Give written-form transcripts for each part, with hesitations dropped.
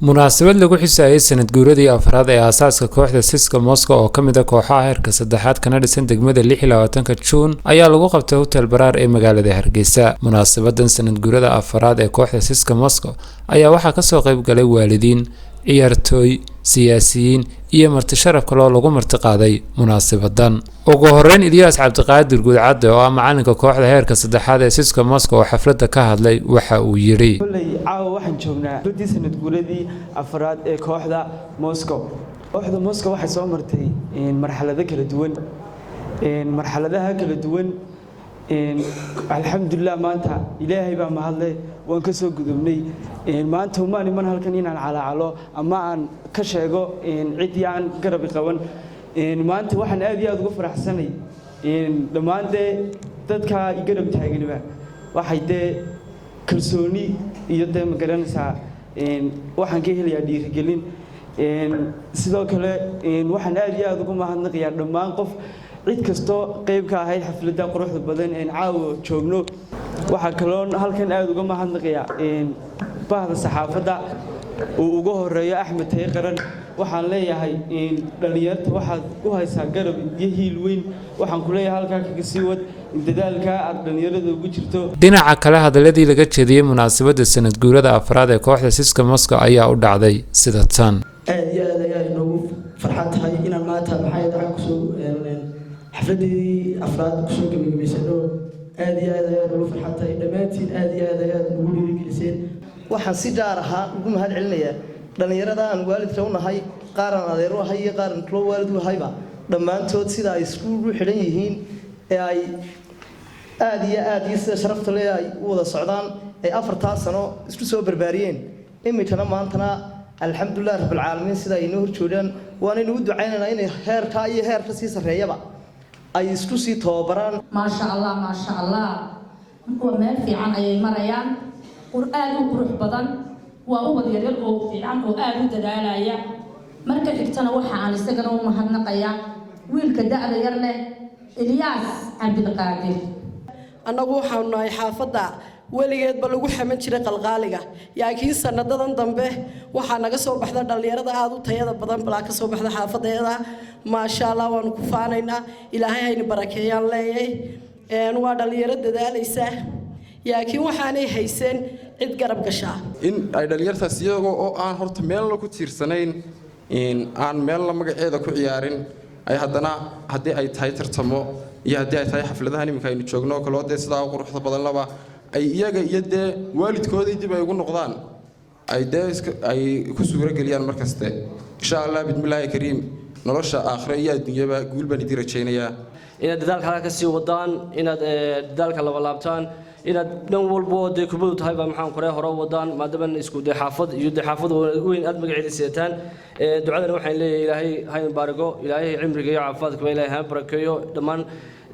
Munaasabad lagu xusaayay sanad guuradii afraad ee aasaaska kooxda CSKA Moscow, oo ka mid ah kooxaha heerka saddexaad kana dhisan degmada 26-ka Juun, ayaa lagu qabtay Hotel Baraar ee magaalada Hargeysa. Munaasabadan sanad guurada afraad ee kooxda CSKA Moscow ayaa waxaa kasoo qayb galay waalidiin, ciyaartooy, siyaasiyiin iyo marti sharaf kale oo lagu martiqaaday munaasabadan. Ugu horeyn, Ilyaas Cabdiqaadir Guudcadde, oo ah macalinka kooxda heerka saddexaad ee CSKA Moscow, oo xafladda ka hadlay, waxa uu yidhi: Kolley caawa waxaan joognaa xafladdii sanad guuradii afraad ee kooxda Moscow. Kooxda Moscow waxay soo martay marxalado kala duwan. Marxaladaha kala duwan, alxamdulilah, maanta Ilaahay baa mahadle, waan ka soo gudubnay. Maanta umaan iman halkan inaan calaacalo ama aan ka sheego ciddii aan garabi qaban. Maanta waxaan aad iyo aad ugu faraxsanay dhammaan dee dadka i garab taaganiba waxay dee kalsooni iyo dee, ma garanaysaa, waxaan ka helayaa dhiirigelin. Sidoo kale waxaan aad iyo aad ugu mahadnaqayaa dhammaan qof cid kastoo qayb ka ahayd xafladda quruxda badan een caawa joogno. Waxaa kaloon halkan aad uga mahadnaqayaa bahda saxaafadda uu ugu horeeyo Axmed Taye Qaran. Waxaan leeyahay, dhallinyarta waxaad u haysaa garab iyo hiil weyn. Waxaan ku leeyahay, halkaa kaga sii wad dadaalka aad dhallinyarada ugu jirto. Dhinaca kale, hadaladii laga jeediyey munaasabadda sanad guurada afraad ee kooxda CSKA Moscow ayaa u dhacday sida tan. Aad iyo aad ayaa inoogu farxad tahay inaan maanta, maxay, aan kusoo xafladeedii afraad kusoo gebagabaysano. Aad iyo aad ayaa noogu farxad tahay. Dhammaantiin aad iyo aad ayaad nagu dhiirigeliseen. Waxaan si gaar ahaa ugu mahad celinayaa dhallinyarada aan waalidka u nahay, qaar aan adeer u ahay iyo qaar aan kulo waalid u ahayba. Dhammaantood sida ay iskugu xidhan yihiin ee ay aad iyo aad iyo sida sharafta le ay u wada socdaan, ay 4-taa sano isku soo barbaariyeen, iminkana maantana, alxamdulilah rabbilcaalamiin, sida ay inoo horjoogaan, waanaynu u ducaynaynaa inay heerkaa iyo heerka sii sarreeyaba ay isku sii tababaraan. Maasha Allah, maasha Allah, waa meel fiican ayay marayaan, aada u qurux badan. Waa ubad yaryar oo fiican oo aada u dadaalaya. Marka xigtana waxa aan isagana u mahadnaqayaa wiilka da-da yar leh, Ilyaas Cabdilqaadir. Annagu waxaanu nahay xaafadda weligeedba lagu xaman jiray qalqaaliga, laakiin sanadadan dambe waxaa naga soo baxda dhallinyarada aada u tayada badan balaa ka soo baxda xaafadeeda. Maasha Allah, waanu ku faanaynaa. Ilaahay hayna barakeeyaan leeyahay. Waa dhallinyaro dadaalaysa, laakiin waxaanay hayseen cid garab gashaa. In ay dhallinyartaas iyagoo oo aan horta meelna ku tiirsanayn, aan meelna magaceeda ku ciyaarin, ay haddana haddii ay tahay tartamo iyo haddii ay tahay xafladahan iminka aynu joogno oo kaleo dee sidaa u quruxda badanlaba, ay iyaga iyo dee waalidkoodii dib ay ugu noqdaan, ay dee ay ku suuro geliyaan mar kaste. Insha Allah, bismillaahi kariim, nolosha aakhire iyo adduunyaba guul baan idin rajaynayaa. Inaad dadaalka halka ka sii wadaan, inaad dadaalka labalaabtaan, inaad dhan walba oo dee kubadu tahay baa, maxaan kore, hore u wadaan, maadaama isku dee xaafad iyo dee xaafad weyn aad magaceeda sidataan. Ducadana waxaan leeyahay, Ilaahay hayn baarigo, Ilaahay cimriga iyo caafimaadkaba Ilaahay ha barakeeyo. Dhammaan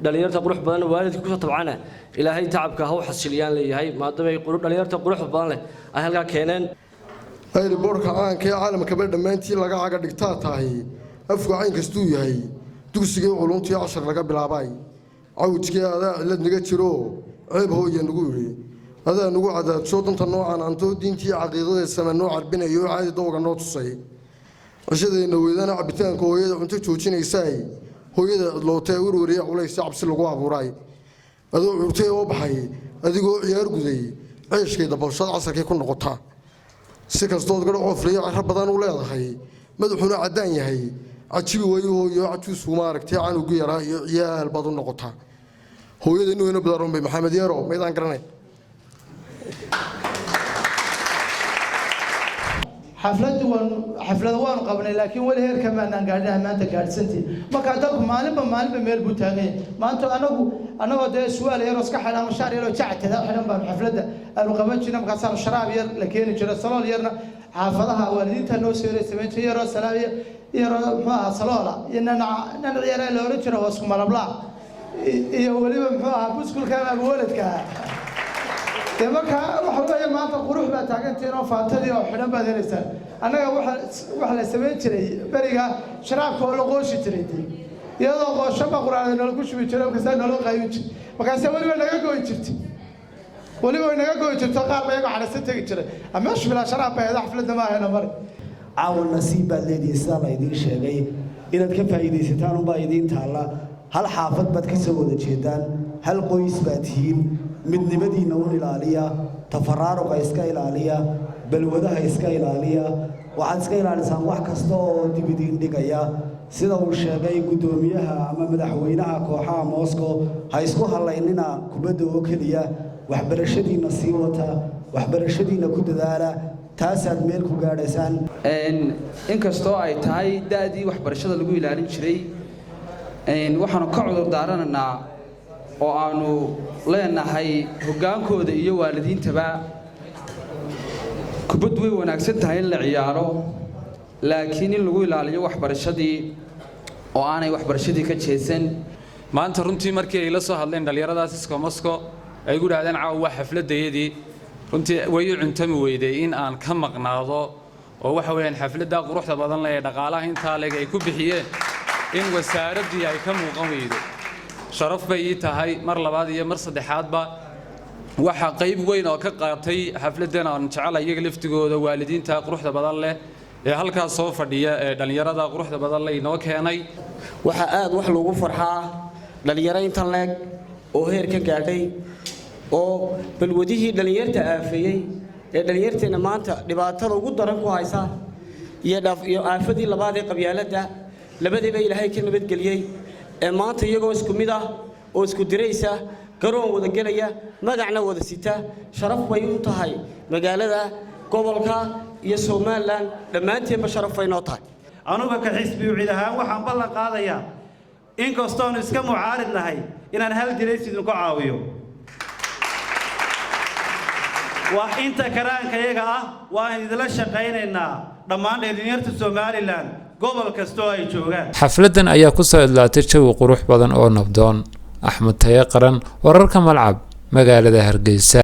dhalinyarta qurux badan, waalidka kusoo tabcana, Ilaahay tacabka ha u xasiliyaan leeyahay, maadaama ay dhalinyarta quruxda badan leh ay halkaa keeneen. Airport-ka caanka ee caalamkaba dhammaantii laga caga dhigtaa tahay. Afku cayn kastuu yahay, dugsigii culuntii cashar laga bilaabay. Cawjkii adaa cillad naga jiro, ceeb hooya nagu yidhi, adaa nagu cadaadso danta noocan antoo diintii caqiidada sama noo carbinayo oo caadi dowga noo tusay. Cishadeenna weydana cabitaanka hooyada cunto joojinaysaay, hooyada cidlootee werwariya culaysa cabsi lagu abuuray, adoo curtay oo baxay, adigoo ciyaar guday, ceeshkay dabalshad casarkay ku noqotaa. Si kastood gadho coofliyo caro badan u leedahay, madaxuna caddaan yahay, cajibi wayo hooyo cajuusku maaragtay canugu yaraa iyo ciyaal baad u noqotaa. Hooyada nin weyno badarumbay Maxamed Yeero maydaan garanay. Xafladdu waan xaflada waanu qabnay, laakiin weli heerka maanaan gaadhin maanta gaadhsantii. Marka dalku maalinba maalinba meel buu taagan yahay. Maanta anagu anagoo dee suwaal yaroo iska xidhan ama shaar yaroo jactada xidhan baanu xafladda aanu qaban jirnay. Markaasaanu sharaab yar la keeni jiray, salool yarna xaafadaha waalidiinta noo seeray samayn jiray, yaroo salaab yaroo, muxuu ahaa, saloola iyo nanac nanac yar la oran jiray hoos malablaa iyo weliba, muxuu ahaa, buskulka ama waladka. Dee marka waxa weeye, maanta qurux baa taagantihiin oo faantadii oo xidhan baad helaysaan. Annaga waxa la samayn jiray beriga sharaabka oo la qooshi jiray, dee iyadoo qoosho baa quraacda noola ku shubi jiray, markaasaa noola qaybin jiray, markaasaa weliba naga goy jirtay. Weliba way naga goyi jirto, qaar ba iyagoo xadhaysan tegi jiray. Meeshu bilaa sharaab bay ahayd, xafladda ma ahayna mari. Caawa nasiib baad leedihiin, sidaa la idiin sheegay, inaad ka faa'iidaysataan unbaa idiin taalla. Hal xaafad baad ka soo wada jeedaan, hal qoys baad tihiin. Midnimadiinna un ilaaliya, tafaraaruqa iska ilaaliya, balwadaha iska ilaaliya. Waxaad iska ilaalisaan wax kasta oo dib idiin dhigaya. Sida uu sheegay guddoomiyaha ama madaxweynaha kooxaha Moscow, ha isku hallaynina kubadda oo keliya. Waxbarashadiinna sii wata, waxbarashadiinna ku dadaala, taasaad meel ku gaadhaysaan. Inkastoo ay tahay da'dii waxbarashada lagu ilaalin jiray, waxaanu ka cudur daaranaynaa oo aanu leenahay hoggaankooda iyo waalidiintaba, kubaddu way wanaagsan tahay in la ciyaaro, laakiin in lagu ilaaliyo waxbarashadii oo aanay waxbarashadii ka jeesan. Maanta runtii markii ay la soo hadleen dhallinyarada CSKA Moscow, ay igu dhahdeen caawa waa xafladayadii, runtii way i cuntami weyday in aan ka maqnaado, oo waxa weeyaan xafladdaa quruxda badan leh ee dhaqaalaha intaa leeg ay ku bixiyeen in wasaaraddii ay ka muuqan weydo. Sharaf bay ii tahay mar labaad iyo mar saddexaadba. Waxaa qayb weyn oo ka qaatay xafladdan aan jecelahay iyaga laftigooda, waalidiinta quruxda badan leh ee halkaas soo fadhiya ee dhallinyarada quruxda badan leh inoo keenay. Waxaa aad wax loogu farxaa dhallinyaro intan leeg oo heer ka gaadhay, oo balwadihii dhallinyarta aafeeyey ee dhallinyarteenna maanta dhibaatada ugu daran ku haysa iyo aafadii labaad ee qabyaaladda, labadiiba Ilaahay ka nabadgeliyey, ee maanta iyagoo isku mid ah oo isku diraysa garoon wada gelaya, magacna wada sita. Sharaf bay u tahay magaalada, gobolka iyo Somaliland dhammaanteenba, sharaf bay noo tahay. Anuga ka xisbi UCID ahaan waxaan ballan qaadayaa, inkastoonu iska mucaarid nahay, inaan hal dirays idinku caawiyo. Waa inta karaankayaga ah, waan idinla shaqaynaynaa dhammaan dhalinyarta Somaliland gobol kastoo ay joogaan. Xafladan ayaa ku soo idlaatay jawi qurux badan oo nabdoon. Axmed Taye Qaran, wararka Malcab, magaalada Hargeysa.